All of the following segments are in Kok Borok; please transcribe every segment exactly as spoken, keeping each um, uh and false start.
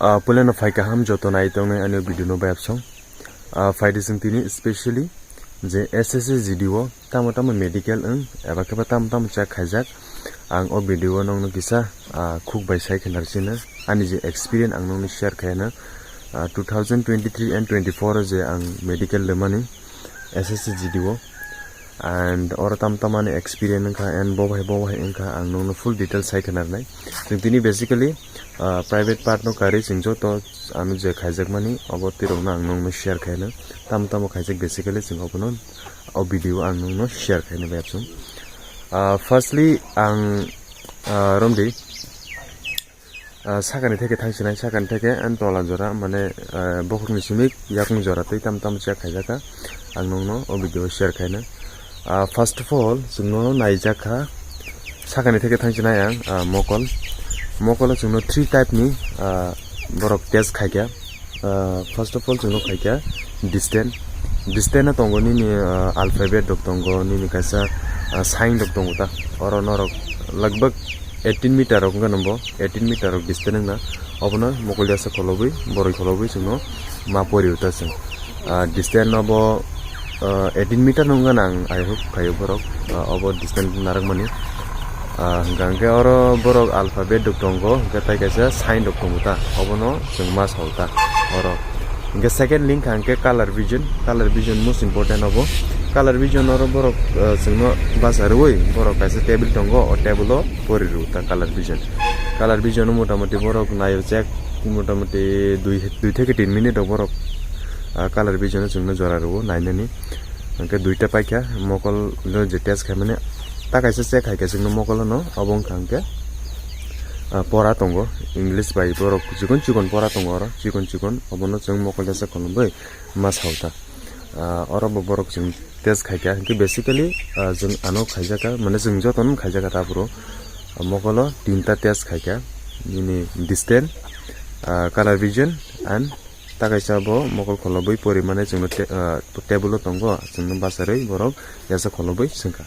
Ah, puilano phai kaham joto nai tongnai ani video no bayapsong. Ah, phaidi chwng tini specially je S S C G D o tamo tamo medical wng eba khe ba tamo tamo check khaijak. Ang o video o nongno kisa, ah, khuk bai sai khe narwkchino ani je experience ang nongno share khaina. Ah, two thousand twenty-three and twenty-four o je ang medical lemani S S C G D o. And oro tam tamani experience wngkha and bo bahai bo bahai wngkha ang nongno full details sai khna rwnai. Chwng tini basically, ah, private part no karwi chwng joto ano je khaijakmani obo twi rokno ang nongno share khaino. Tam tamo khaijak basically chwng obono o video ang nongno share khaino bayapsong. Ah, firstly ang, ah, romdi Ah, sakani theke thangsinai, sakani theke ani tola jora, mane, ah, bokhokni simi yakung jora tei tam tam check khaijaka. Ang nongno o video share khaina. Ah, first of all, chwngno naijakha sakani theke thangsinai ang, ah, mokol. Mokolo chwngno three type ni, ah, borok test khaikha. Ah, first of all, chwngno khaikha distance. Distance no tongo nini, ah, alphabet rok tongo, nini kaisa, ah, sign rok tongo ta. Oro norok lagbak eighteen meter rok wngkha nw bo, eighteen meter rok distance wngna. Obono mokol yasa kholobwi, boroi kholobwi chwngno ma pori uta chwng. Ah, distance no bo, ah, eighteen meter no wngkha nang, I hope khaio borok, ah, obo distance narwkmani. Ah, hwnkha hwnkhe oro borok alphabet rok tongo, hwnkhe tai kaisa sign rok tongo ta, obono chwng ma sao ta oro. Hwnkhe second link hwnkhe color vision, color vision most important obo. Color vision oro borok, ah, chwngno bacha rwui borok kaisa table tongo, o table o pori rw ta color vision. Color vision o motamoti borok nayo check, motamoti dui, dui theke tin minute rok borok, ah, color vision o chwngno jora rwo nainani. Hwnkhe duita paikha mokol no je test khaimani ta kaisa check khaikha chwngno mokol no, obo wngkha hwnkhe, ah, pora tongo, English bai borok chikon chikon pora tongo oro, chikon chikon obono chwng mokol jasa kholobwi ma sao ta. Ah, oro bo borok chwng test khaikha, hwnkhe basically, ah, chwng ano khaijaka, mane chwng jotono khaijaka ta phuru. Ah, mokolo tinta test khaikha, nini distance, ah, color vision and ta kaisa bo mokol kholobwi pori mane chwngno te-, ah, table o tongo, chwngno bacharwi borok yasa kholobwi swngkha.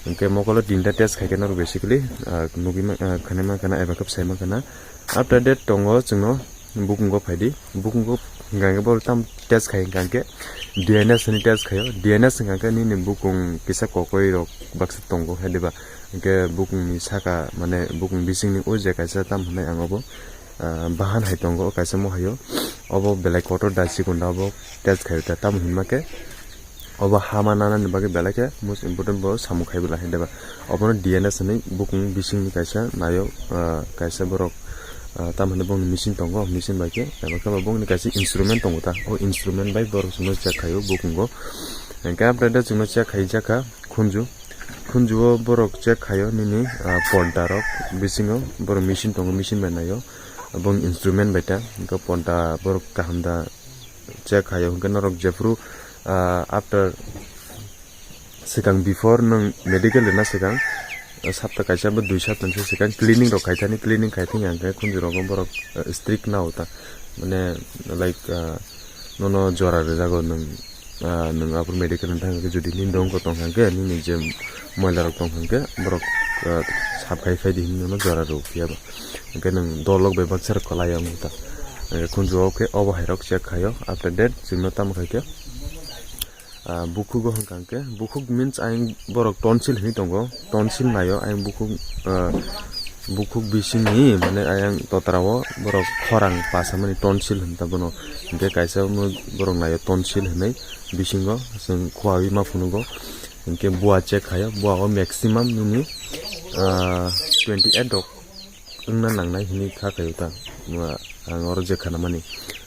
Hwnkhe mokolo tinta test khaikhe norok basically, ah, nugwi man, ah, khanai mankha na eba khe bwsai mankha na. After that tongo chwngno bukungo phaidi, bukungo hwnkha khe borok tam test khai hwnkha khe D N S hwnwi test khaio, D N S hwnkha khe nini bukung kisa kokoi rok baksa tongo hai diba, hwnkhe bukungni saka mane bukung bisingni o je kaisa tam hwnwi ang obo, ah, bahan hai tongo kaisa mo haio, obo belai kotor da chikon da obo test khaio ta tamo hinma khe obo hama nanani bagwi belai khe most important bo samung khai bwla hai diba. Obono D N S hwnwi bukung bisingni kaisa nayo, ah, kaisa borok, ah, tamo hwnwi bongni machine tongo, machine bai khe eba khe bo bongni kaisa instrument tongo ta, o instrument bai borok chwngno check khaio bukungo. Hwnkhe after that chwngno check khai jakha khunju, khunju o borok check khaio nini, ah, porda rok bisingo borok machine tongo, machine bai naio bongni instrument bai ta, hwnkhe porda borok kaham da check khaio, hwnkhe norok jephuru, ah, after swkang before nwng medical rwna swkang, ah, sapta kaisa ba dui sapta ni swkang cleaning rok khaithani, cleaning khaithani hwnkhe khunju rogo borok, ah, strict nao ta, mane like, ah, nono jora rwjago nwng, ah, nwng aphuru medical rwna thang khe jodi nini dongko tong kha khe nini je moila rok tong kha khe borok, ah, sap khai phai di hinwi nono jora rw phiya ba. Hwnkhe nwng dolok bai baksa rok kwlai ya wngkha ta. Hwnkhe khunju o khe obo hai rok check khaio. After that chwngno tamo khai khe, ah, bukhugo hwnkha hwnkhe, bukhuk means ayang borok tonsil hinwi tongo. Tonsil naio ayang bukhuk, ah, bukhuk bisingni mane ayang totra o borok khorang pasamani tonsil hwn ta bono. Hwnkhe kaisa borok naio tonsil hinwi bisingo chwng khua wi ma phunugo. Hwnkhe bua check khaio, bua o maximum nini, ah, twenty eight rok wngna nangnai hinwi kha khaio ta. Ang oro je khanamani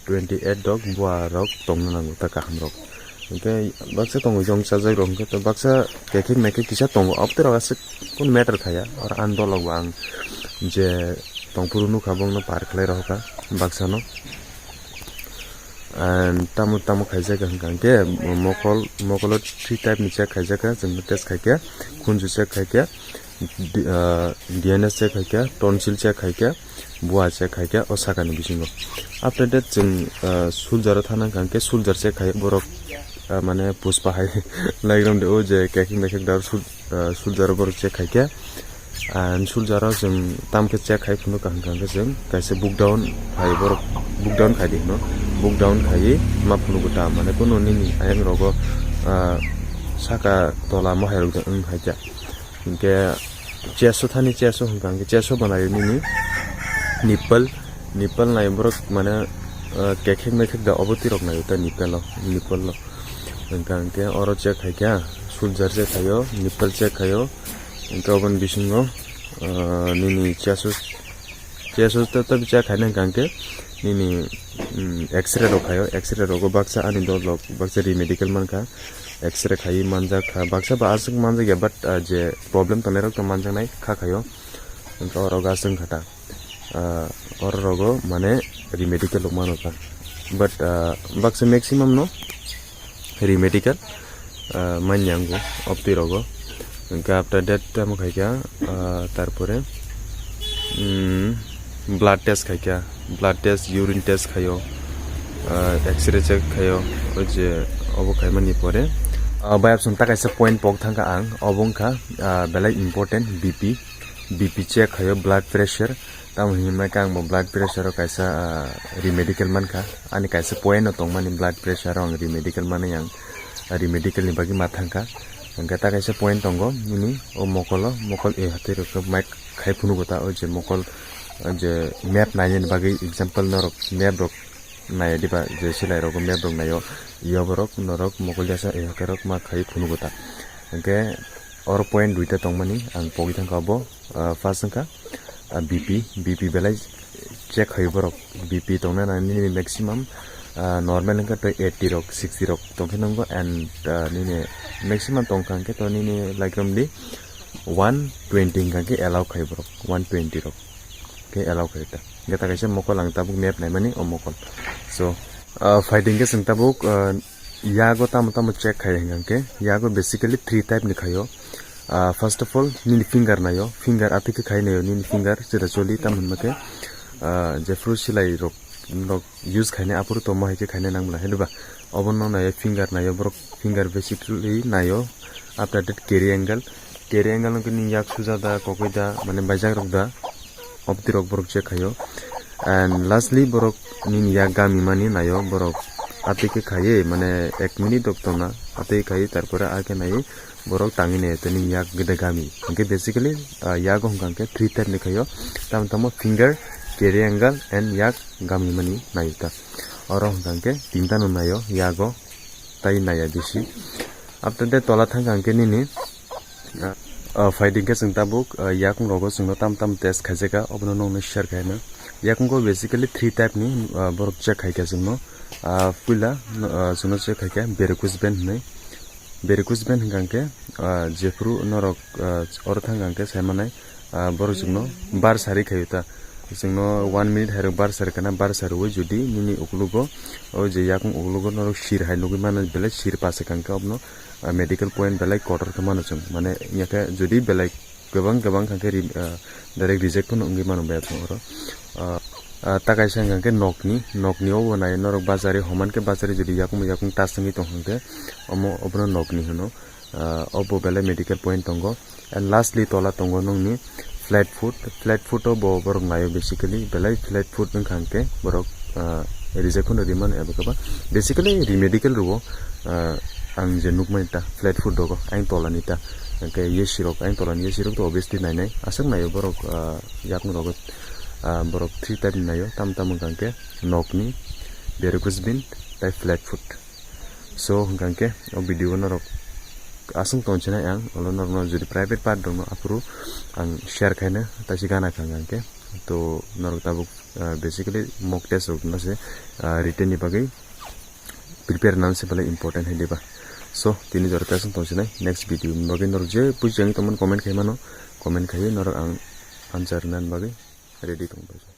twenty eight rok bua rok tongna nango ta kaham rok. Hwnkhe baksa tongo jong chajak rok hwnkhe to baksa kekhek mekhek kisa tongo, obtwi rok aswk kun matter khaya. Oro ani dolok bo ang je tongphuru nukha bongno par khlai rohorkha baksano. And tamo tamo khaijak hwnkha hwnkhe mokol, mokolo three type ni check khaijak, chwng test khaikhe, khunju check khaikhe, D-, ah, D N S check khaikhe, tonsil check khaikhe, bua check khaikhe, o sakani bisingo. After that chwng, ah, soldier o thana hwnkha hwnkhe soldier check khai borok, ah, mane pushpa hai laigram de o je kekhek mekhek dar sol-, ah, soldier o borok check khaikhe. Ang sulzaro chwng tam khe check khai phunuk kaham kaham khe chwng kaisa book down khai borok book down khai di hino. Book down khai ma phunugo ta mane kuno nini ayang rogo, ah, saka tola mohai rok wng hai kha. Hinkhe cheso thani cheso hwnkha hinkhe cheso bo naio nini nipple, nipple naio borok mane, ah, kekhek mekhek da obo tirok naio ta nipple o, nipple o. Hwnkha hinkhe oro check khai kha, sulzar check khaio, nipple check khaio, hinkhe oboni bisingo, ah, nini cheso, cheso ta, ta check khaina hwnkha hinkhe nini, mm, X-ray rok khaio, X-ray rogo baksa ani dol rok baksa re medical mankha. X-ray khaiwi manjak kha. Baksa ba aswk manjak ya, but, ah, je problem tongnai rok to manjaknai kha khaio. Hwnkhe oro aswk kha ta. Ah, oro rogo mane re medical rok mano ta. But, ah, baksa maximum no re medical, ah, manya wngo opti rogo. Hwnkhe after that tamo khai kha, ah, tarpore, mm, blood test khai kha, blood test, urine test khaio, ah, X-ray check khaio, o je obo khaimani pore. Ah, bai absong ta kaisa point pok thangkha ang, obo wngkha, ah, belai important B P, B P check khaio, blood pressure, tamo hinwi khe ang bo blood pressure o kaisa, ah, re medical mankha, ani kaisa point no tongmani blood pressure o ang re medical manwi ang, ah, re medical ni bagwi ma thangkha. Hwnkhe ta kaisa point tongo nini o mokolo, mokol e hatai rok khe mic khai phunugo ta, o je mokol, o je map nainani bagwi example norok map rok nai diba, je silai rok map rok naio, yoborok norok mokol jasa e hatai rok ma khai phunugo ta. Hwnkhe oro point duita tongmani ang pogwi thangkha obo, ah, first wngkha, ah, B P, B P belai check khaio borok, B P tongna nani nini maximum, ah, normal wngkha tei eighty rok, sixty rok tongkhe nongo, and, ah, nini maximum tongkha hwnkhe to nini like romdi one twenty hwnkha khe allow khai borok, one twenty rok khe allow khai ta. Hwnkhe ta kaisa mokol ang tabuk map naimani o mokol. So, ah, phaidi hwnkhe chwng tabuk, ah, yago tamo tamo check khai hwnkha khe, yago basically three type ni khaio. Ah, first of all, nini finger naio, finger atwi khe khai naio, nini finger chwda choli, tamo hwnma khe, ah, jephru silai rok, rok use khainai aphuru tongma hai khe khainai nang bwla, hai diba? Obo no naio, finger naio, borok finger basically naio. After that, carry angle, carry angle wngkha nini yak suja da, kokoi da, mane baijak rok da. Opti rok borok check khaio. And lastly, borok nini yak gami mani naio, borok atwi khe khaiwi, mane ek minute rok tongna, atwi khaiwi, tarpore akhe naiwi borok tangwi naio, tei nini yak gede gami. Hwnkhe basically, ah, yago hwnkha hwnkhe three type ni khaio, tamo tamo finger, carry angle and yak gami mani naio ta. Oro hwnkha hwnkhe tinta no naio yago, tai naiya bisi. After that, tola thangkha hwnkhe nini, ah, ah, phaidi hwnkhe chwng tabuk, ah, yakung rogo chwngno tam tam test khaijakha, obono nokno share khaina. Yakung ko basically three type ni, ah, borok check khaikha chwngno. Ah, puila, ah, chwngno check khaikha varicose vein hinwi. Varicose vein hwnkha hwnkhe, ah, jephru norok, ah, oro thangkha hwnkhe saimanai, ah, borok chwngno bar sari khaio ta. Chwngno one minute hairok bar sari kana, bar sari ui jodi nini ukulugo, o je yakung ukulugo norok sir hai nugui mano, belai sir pase kangkhe obono, ah, medical point belai kotor khe mano chwng. Mane, yakhe jodi belai kwbang kwbang kha khe ri-, ah, direct reject phano wngwi mano bai phano oro. Ah, ah, ta kaisa hwnkha khe nokni, nokni obo nai norok bajari homan khe bajari jodi yakung yakung tas wngwi tong kha khe omo obono nokni hwno. Ah, obo belai medical point tongo. And lastly tola tongo nokni flat foot, flat foot o bo borok naio basically belai flat foot wngkha hwnkhe borok, ah, reject phano rimani abo khe ba basically ri medical rwo, ah, ang je nukmani ta flat foot rogo ayang tola ni ta, hwnkhe yesi rok ayang tola ni yesi rok to obviously nainai aswk naio borok, ah, yakung rogo, ah, borok three type ni naio tam tam wngkha hwnkhe nokni, varicose vein tei flat foot. So hwnkha hwnkhe o video o norok aswk tongsinai ang, olo norokno jodi private part rokno aphuru ang share khaina taisi gana kha hwnkha hwnkhe. To norok tabuk, ah, basically mock test rok no se, ah, written ni bagwi prepare nang se belai important hai diba. So tini jora test tongsinai, next video ni bagwi norok je bujiyani tongmani comment khai mano, comment khaiwi norok ang answer nani bagwi ready tong bai.